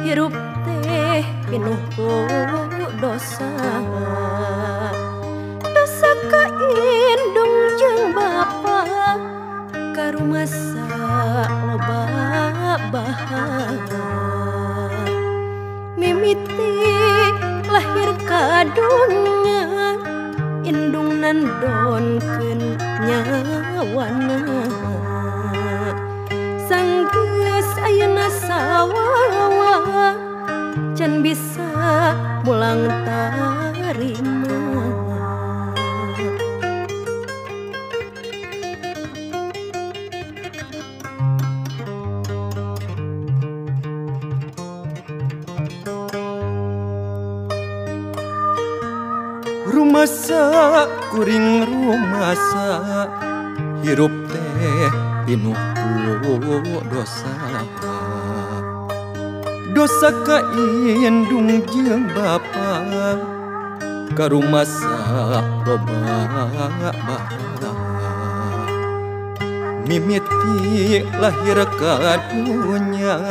Hirup teh pinuh ku dosa. Dosa ka indung jeung bapa, karumasa loba bahaya. Mimiti lahir ka dunya, indung nandonkeun nyawana. Sanggeus ayeuna sawawa, can bisa mulang tarima. Rumasa kuring rumasa, hirup teh pinuh ku dosa. Dosa ka indung jeung bapa, karumasa loba bahaya. Mimiti lahir ka dunya,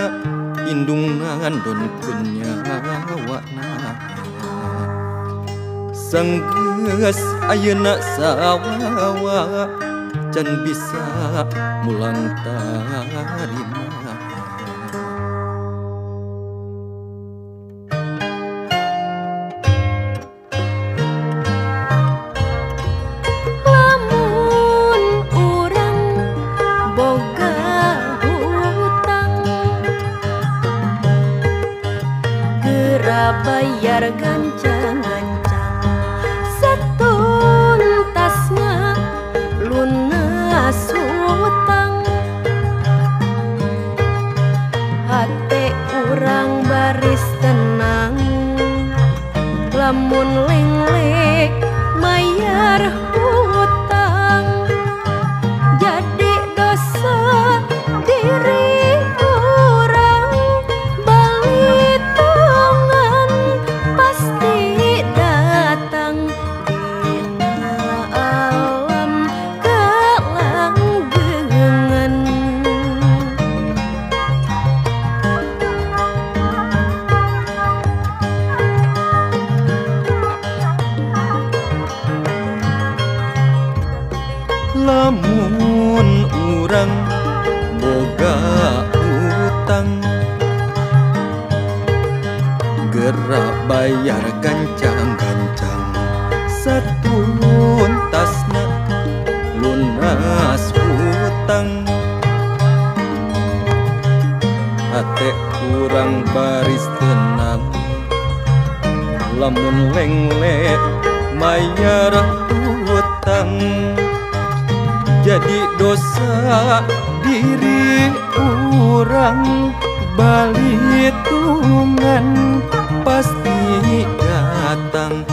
indung nandonkeun nyawana. Sanggeus ayeuna sawawa, can bisa mulang tarima. Lamun urang boga hutang, geura bayar gancang-gancang. Satuntasna lunas hutang, hate urang baris tenang. Lamun lenglek mayar hutang, jadi dosa diri urang. Balitungan pasti datang dina alam kalanggengan. Lamun urang boga utang, geura bayar gancang-gancang. Satuntasna lunas hutang, hate urang baris tenang. Lamun lenglek mayar hutang, jadi dosa diri urang. Balitungan pasti datang.